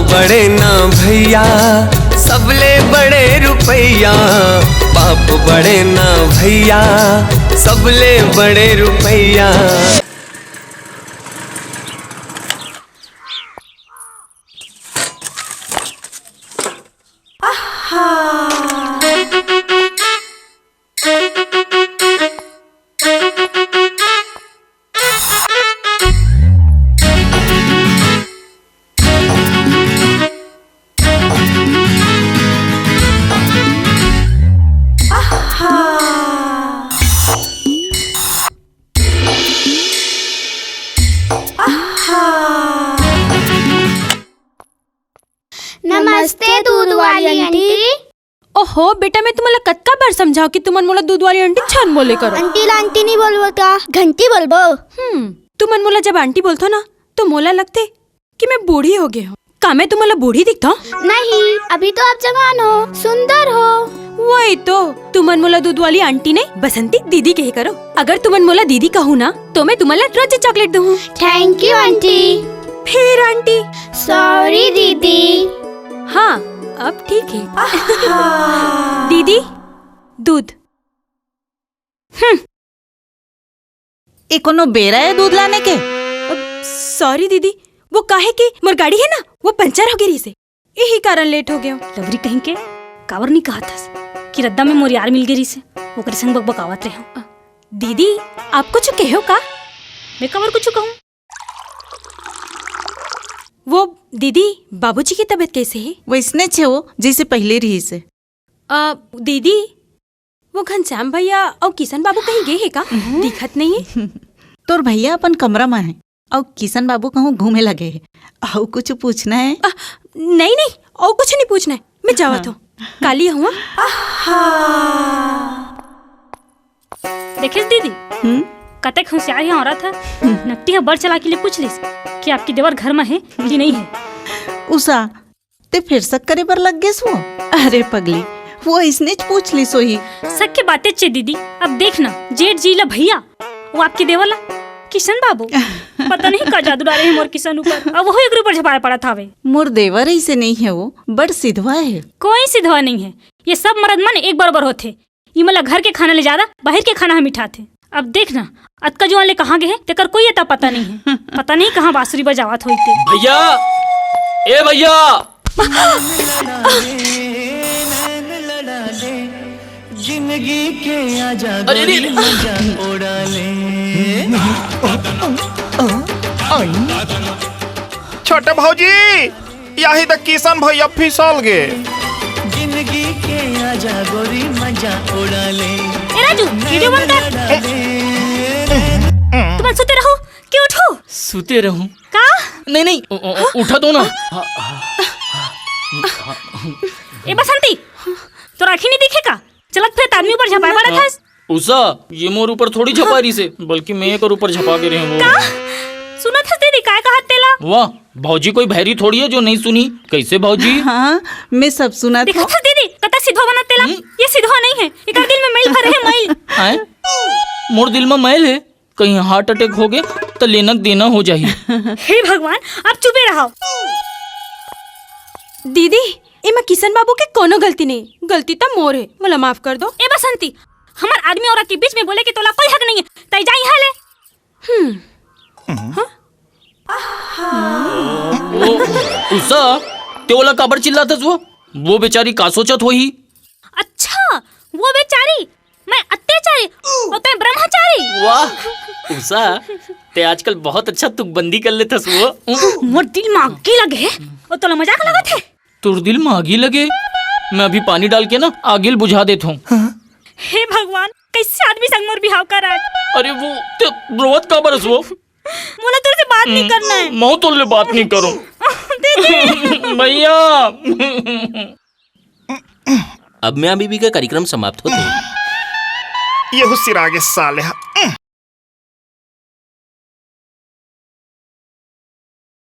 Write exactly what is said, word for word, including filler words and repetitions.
बड़े ना भैया, सबले बड़े रुपैया। बाप बड़े ना भैया, सबले बड़े रुपैया। नमस्ते, दूध वाली आंटी। ओहो, बेटा, मैं तुमला कतका बार समझाव कि तुमन मोला दूध वाली आंटी झन बोले करो। आंटी ला आंटी नहीं बोलबो त का? घंटी बोलबो। हम्म, तुमन मोला जब आंटी बोलथो ना, तो मोला लगथे कि मैं बूढ़ी हो गई हूँ। का मैं तुमला बूढ़ी दिखता हूँ? नहीं, अभी तो आप जवान हो, सुंदर हो। वही तो, तुमन मोला दूध वाली आंटी नहीं, बसंती दीदी कहे करो। अगर तुमन मोला दीदी कहू ना, तो मैं तुमला रोज चॉकलेट दूँ। Thank you aunty. फिर आंटी। Sorry दीदी। हाँ, अब ठीक है। दीदी, दूध। हम्म। ए कोनो बेरा है दूध लाने के? सॉरी दीदी, वो काहे कि मोर गाड़ी है ना, वो पंचर हो गई रहिसे, यही कारण लेट हो गया। लवरी कहीं के, काबर नहीं कहा थस कि रद्दा में मोर यार मिल गई रहिसे, ओकरे संग बकबकावत रहे। दीदी, आप कुछ कहो का? मैं काबर कुछ कहूँ? वो दीदी, बाबूजी की तबीयत कैसे है? वैसने छे वो, जैसे पहले रहिसे। अ, दीदी, वो घनश्याम भैया अउ किशन बाबू कहीं गए हे का? दिखत नहीं है। तोर भैया अपन कमरा में है, अउ किशन बाबू कहूँ घूमे लगे है। अउ कुछ पूछना है? अ, नहीं, नहीं, अउ कुछ नहीं पूछना है। मैं जावत हूँ। काली हुआ। देखेस दीदी, हम्म? कतेक होशियार ही औरत है। नकटी ह बड़ चलाकी ले पूछ लिस कि आपके देवर घर में है कि नहीं है। उषा, ते फिर शक करे बर लग गेस वो? अरे पगली, वो अइसनेच पूछ लिस होही। शक के बातें चे दीदी, अब देख ना, जेठ जी ला भैया, वो आपके देवर ला किशन बाबू, पता नहीं का जादू डारे हे मोर किशन ऊपर, अब वही एकरे ऊपर झपाए पड़त हावे। मोर देवर अइसे नहीं है वो, बड़ सिधवा है। कोई सिधवा नहीं है, ये सब मर्द मन एक बरोबर होथे। इमन ला घर के खाना ले जादा बाहिर के खाना ह मिठाथे। अब देख ना, अतका जुआन ले कहाँ गे हे, तेकर कोई अता पता नहीं है। पता नहीं कहाँ बांसुरी बजावत होई ते। भैया, ए भैया। जिंदगी के आजा अरे, अरे, गोरी अरे। मजा उड़ा ले। छोटे भौजी, यही त किशन भैया फिसल गे। जिंदगी के आजा गोरी मजा उड़ा ले। ए राजू, वीडियो बंद कर। तुमन सुते रहो कि उठो? सुते रहूं? का? नहीं, नहीं, उ-, उ-, उ-, उठा दो ना। ए बसंती, तोर आँखी नहीं दिखे का? चलत फिरत आदमी ऊपर झपाए पड़त हस। उषा, ये मोर ऊपर थोड़ी झपा रहिसे, बल्कि मैं एकर ऊपर झपा के रहे हूँ। का? सुनत हस दीदी, काय कहत तेला? वाह, भौजी कोई भैरी थोड़ी है जो नहीं सुनी। कैसे भौजी? हाँ, मैं सब सुनत हूँ। देखत हस दीदी, कतक सिधवा बनत तेला। हम्म? ये सिधवा नहीं है, एकर दिल में मैल भरे है, मैल। आय? मोर दिल में मैल है, कहीं हार्ट अटैक हो गए त लेना देना हो जाही। हे भगवान, आप चुपे रहो। दीदी, एमा किशन बाबू के कोनो गलती नहीं, गलती त मोर हे, मोला माफ कर दो। ए बसंती, हमर आदमी औरत के बीच में बोले के तोला कोई हक नहीं है, तै जा यहाँ ले। हम्म। हाँ? ओ, उषा, ते ओला काबर चिल्लाथस वो? वो बेचारी का सोचत होही? अच्छा, वो बेचारी, मैं अत्याचारी, वो तै ब्रह्मचारी। वाह, उषा, ते आजकल बहुत अच्छा तुकबंदी कर लेथस वो। मोर दिल में आगी लगे हे, वो तोला मजाक लगत हे? तोर दिल में आगी लगे? मैं अभी पानी डाल के ना आगी ल बुझा देत हूँ। हे भगवान, कैसे आदमी संग मोर बिहाव करा? अरे वो, ते रोवत काबर हस वो? मोला तोर से बात नहीं करना है। मैं तोर ले बात नहीं करूँ। दीदी। भैया। अब मियाँ बीबी का कार्यक्रम समाप्त होते हैं। यहू सिरागे साले हा।